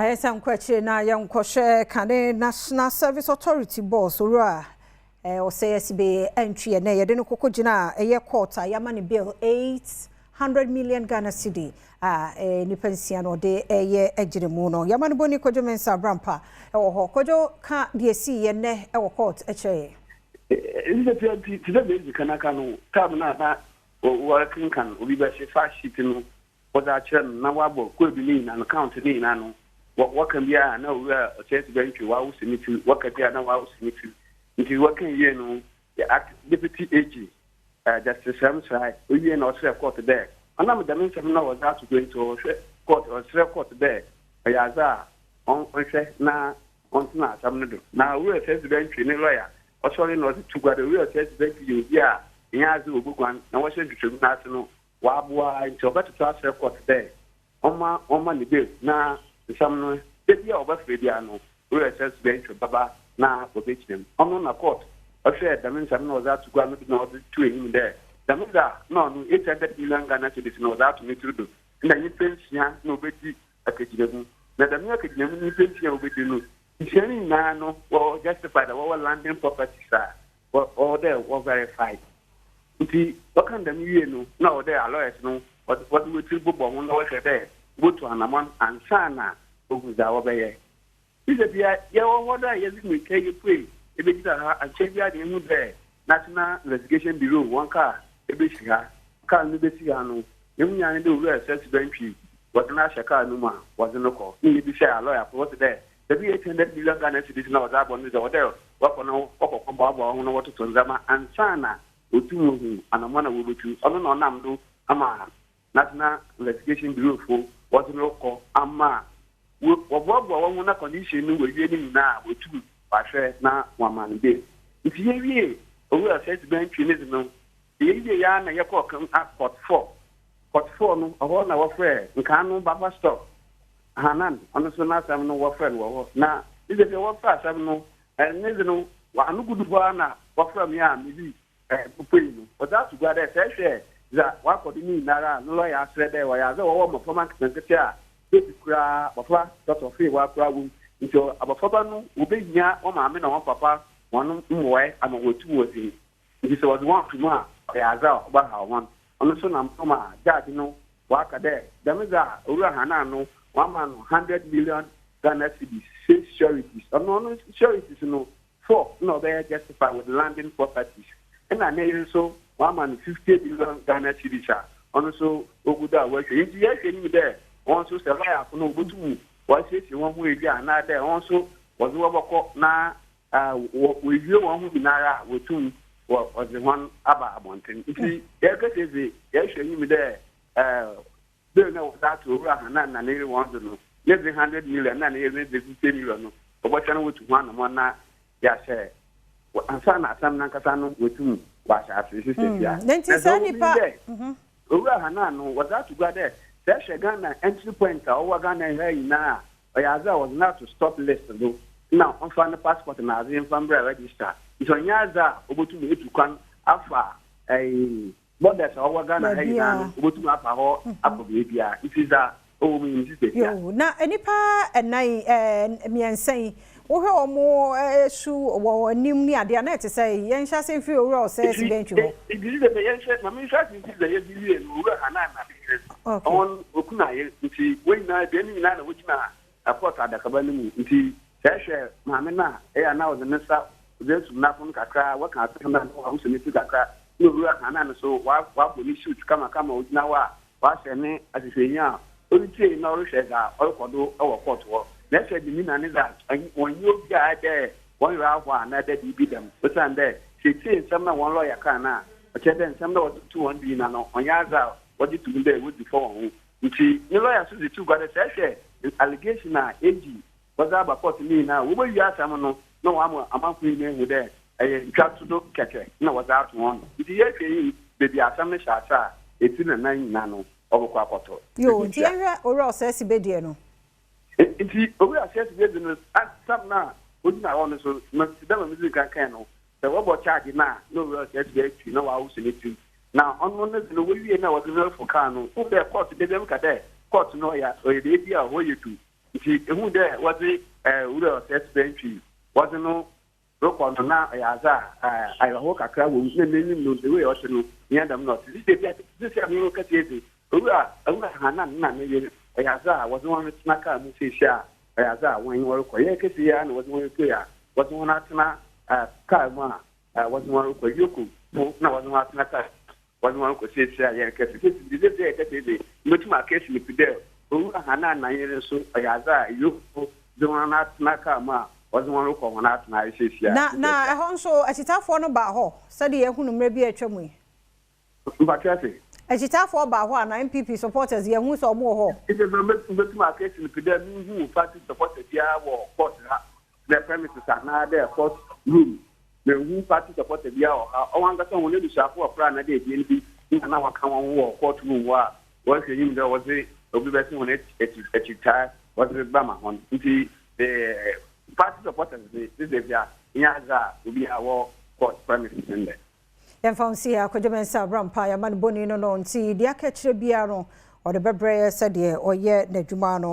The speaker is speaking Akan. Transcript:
Ayɛ sɛ nkɔ akyire na yɛnkɔhwɛ kane National Service Authority boss, Owura Osei Assibey Antwi. Ɛnɛ yɛde no kɔkɔ gyina a ɛyɛ court a yɛama ne bail 800 million Ghana cedi a nipa 6 no ɔde ɛyɛ agyina mu no. Yɛama no bɔni Kwadwo Mensa Abrampa ɛwɔ hɔ. Kwadwo, ka deɛ si yɛ nnɛ ɛwɔ court ɛkyerɛ yɛ. Ɛsɛ nti te sɛ bɛɛzi kanaka no time no a na wɔrekenkan obi bɛhye fact sheet no, wɔdze akyerɛ no na wabɔ koodu ne nyinaa no, count ne nyinaa no, wɔka biara na Owura Osei Assibey Antwi wawosi ne tiri, wɔka biara na wawosi ne tiri. Nti wɔka yie no, Deputy AG Justice Srem-Sai owie na ɔsrɛ court dɛ ɔnam dɛm nsɛm na wɔdze ato gua nti, ɔhwɛ court, ɔsrɛ court dɛ ɔyɛ adze a ɔnhwɛ na ɔntena asɛm no do. Na Owura Osei Assibey Antwi ne lawyer ɔsɔre na ɔdze to gua dɛ Owura Osei Assibey Antwi yɛ obi a ɛnyɛ adze oboguan na wɔhyɛ nhwehwɛmu no ase no wɔaboa, nti ɔbɛtoto asrɛ court dɛ ɔma ne bail na nsɛm no ebi a ɔbɛfrɛ biara no, Owura Osei Assibey Antwi baba na wɔbɛgyina mu. Ɔno na court ɔhwɛ dɛm nsɛm na ɔdze ato gua no do na ɔdze to enyim dɛ dɛm dza na ɔno 800 million Ghana cedis na ɔdze ato ne tiri do na nyimpa 6 na obɛdi akagyina mu, na dɛm akagyina mu nyimpa 6 a obɛdi no, 6 no nyinaa no wɔwɔ justify dɛ wɔwɔ landing properties a wɔwɔ dɛ wɔ verify. Nti wɔka dɛm wie no na ɔwɔ dɛ lawyers no wɔde wɔtiri bobɔ ho na wɔhwɛ dɛ wotu anamɔn ansa na ohu dza wɔbɛyɛ. Sɛ bia yɛwɔ hɔ dɛ yɛdze mmirika yɛpue ebɛgyina ha, ankyɛ bia de ehu dɛ National Investigation Bureau wɔn kaa ebesi ha. Kaa no besi ha no, ehu nyaa ne dɛ Owura Osei Assibey Antwi wɔdze no ahyɛ kaa no mu a wɔdze no kɔ. Ne yɛbisa a lawyer fo, wɔse dɛ dabi, 800 million Ghana cedis na wɔdze abɔ no dɛ wɔdɛ wɔkɔ no wɔkɔkɔ boaboa ho na wɔtoto ndzɛmba ansa na otum ohu anamɔ na wɔbɛtu. Ɔno na ɔnam do ama National Investigation Bureau fo wɔdze no kɔ ama wɔboaboa wɔn ho na condition no wɔwie no nyinaa a wɔtum wahwɛ na wɔama no bail. Nti yɛwie Owura Osei Assibey Antwi ne de no, yɛwie ya na yɛkɔɔ court four. Court four no, ɔhɔ na wɔfrɛ nkaa no Baba Stop Hanan. Ɔno nso n'asɛm no wɔfrɛ no wɔ hɔ na ne sɛ wɔfrɛ asɛm no ne de no ano gudu hɔ a na wɔfrɛ me a mebi pupui no, wɔdze ato gua dɛ sɛ ɛhwɛ dza wakɔ do ne nyinara a, no lawyer asrɛ dɛ wɔyɛ adze wɔwɔ mmɔframma nketenkete a bebi koraa abɔfra tɔtɔfee wɔ akora wom, nti abɔfraba no wɔbɛhia wɔn maame na wɔn papa wɔn mmoae ama wɔtu wɔ dzi. Nti sɛ wɔdze wɔn ato mu a, ɔyɛ adze a ɔbɛhaw wɔn. Ɔno nso nam so ma judge no waka dɛ dɛm dze a Owura Hanan no wama no 100 million Ghana cedis, six sureties. Ɔno sureties no four na ɔbɛyɛ justify with landing properties, ɛna ne yere nso wama no 50 million Ghana cedis a ɔno nso ogu do a wɔahwɛ. Nti yɛhwɛ nim dɛ wɔn nso sɛ lɔyafo no wɔbɛtum wɔasiesie wɔn ho ewie anaa dɛ wɔn nso wɔdze wɔbɛkɔ na wɔwie wɔn ho nyinara a wɔtum wɔdze wɔn aba abɔnten. Nti yɛkɛsɛ dze yɛhwɛ nim dɛ bail na wɔdze ato Owura Hanan na ne yere wɔn do no, ne dze 100 million na ne yere ne dze 50 million no, wɔbɛhwɛ no wɔtu ho anamɔ na yɛahyɛ ansa na asɛm nankasa no wɔtum wɔahyɛ ase sisi bia. Nti saa nipa Owura Hanan no, wɔdze ato gua dɛ sɛ ɛhwɛ Ghana entry point a ɔwɔ Ghana ha nyinaa a, ɔyɛ adze a wɔdze no ato stop list do na ɔmfa ne passport na adze mfa mbra register. Nti ɔnyɛ adze a obotum etu kwan afa ɛyi borders a ɔwɔ Ghana ha nyinaa no, obotum afa hɔ akɔ beebiara. Nti dza ɔwɔ mu yi sisi bia. Yo, na nipa 4, 3 yi, wohwɛ wɔn su wɔ anim ne adeɛ na ɛte sɛ yɛnhyɛ ase mfiri Owura Osei Assibey Antwi hɔ. Nti sɛ yɛnhyɛ ma menhyɛ ase mfiri dɛ yɛde wie no, Owura Hanan na ne yere ɔwɔn okunu ayɛ. Nti wɔn nyinaa deɛ ne nyinaa na wɔgyina court adakaba no mu. Nti sɛ ɛhwɛ maame no a, ɛyɛ a na ɔde ne nsa ɔde asum n'afono kakra, wɔka asɛm na wahohyɛ ne ti kakra, na Owura Hanan no so wabɔ ne suit kamakama, ogyina hɔ a wahyɛ ne ahwehwɛnyi a ɔretie na ɔrehwɛ dza ɔrekɔ do wɔ court hɔ. Na ɛhwɛ de nyina ne dza wɔnyɛ obi a dɛ wɔn werɛ ahɔ a na dɛ biribi dɛm, osiane dɛ siesie nsɛm na wɔn lawyer kaa no a, ɔkyerɛ dɛ nsɛm na wɔde to wɔn do nyina no, ɔnyɛ adze a wɔgye to mu dɛ wodzi fɔ wɔn ho. Nti ne lawyer nso dze to gua dɛ sɛ ɛhwɛ allegation a egi wɔdze aba court ne nyinaa, wɔbɛwie asɛm no na wɔn ama amanfo nyinaa ehu dɛ ɛyɛ ntwa to do kɛkɛ na wɔdze ato wɔn no. Nti yɛhwɛ yi, beebi asɛm no hyɛ ase a eti na nan nyinaa no ɔbɛkɔ akɔtɔ. Yo, nti yɛhwɛ Owura Osei Assibey deɛ no. Nti Owura Osei Assibey de no, asɛm no a ogyina hɔ no so no, dɛm a medzi kan kan no sɛ wɔbɔ charge na Owura Osei Assibey Antwi na wɔawoso ne tirim na ɔno ne de no wɔwie na wɔde no refo kaa no wo dɛ court de biam ka dɛ court no ɔyɛ beebi a hɔ yɛ du. Nti ehu dɛ wɔdze wura Osei Assibey Antwi wɔdze no rekɔ no, na ɔyɛ adze a ayɛho kakra wɔ mu, na n'enyim no, the way ɔte no nyɛ dɛm na ɔte. Sisi ebi a sisi a mi kɛse edzi owura Hanan na ne yere, ɔyɛ adze a wɔdze wɔn retena kaa mu seesie a ɔyɛ adze a wɔn wɔrekɔ. Yɛ kɛse yi a na wɔdze wɔn repue a wɔdze wɔn atena kaa mu a wɔdze wɔn rekɔ. Yoko po na wɔdze wɔn atena kaa wɔdze wɔn rekɔ seesie a yɛ kɛse sisi sisi yɛ kɛse edzi mbɛtum akɛse ne pi dɛ owura Hanan na yere nso, ɔyɛ adze a yoko dze wɔn atena kaa mu a wɔdze wɔn rekɔ wɔn atena seesie a. Na ɛhɔ nso akyitaafoɔ no baa hɔ sɛdeɛ yɛhu no mmerɛ bi a atwa mu yi? Mpatwa ase. Akyitaafoɔ baa hɔ a na NPP supporters yɛhu sɛ ɔmo wɔ hɔ? Nti mbɛtum akɛse ne pi dɛ mehu party supporter biara wɔ court ha, the premises anaa dɛ court room. Mehu party supporter biara wɔ ha. Ɔwɔ ankasa wɔn abusuafo wɔ kora anaa dɛ ebien bi na wɔka wɔn ho wɔ court room hɔ a wɔhwɛ enyim dɛ wɔdze obi bɛsi wɔn akyitaa wɔdze ba ma hɔn. Nti party supporters de sisi bi a nyɛ adze a obi a wɔ court premises ndɛ. Yɛmfa wo si Akwadwo Mɛnsa Abrampa yɛama no bɔni no, nti deɛ aka kyerɛ biara no ɔde bɛbrɛ yɛ sɛdeɛ ɔyɛ n'adwuma no.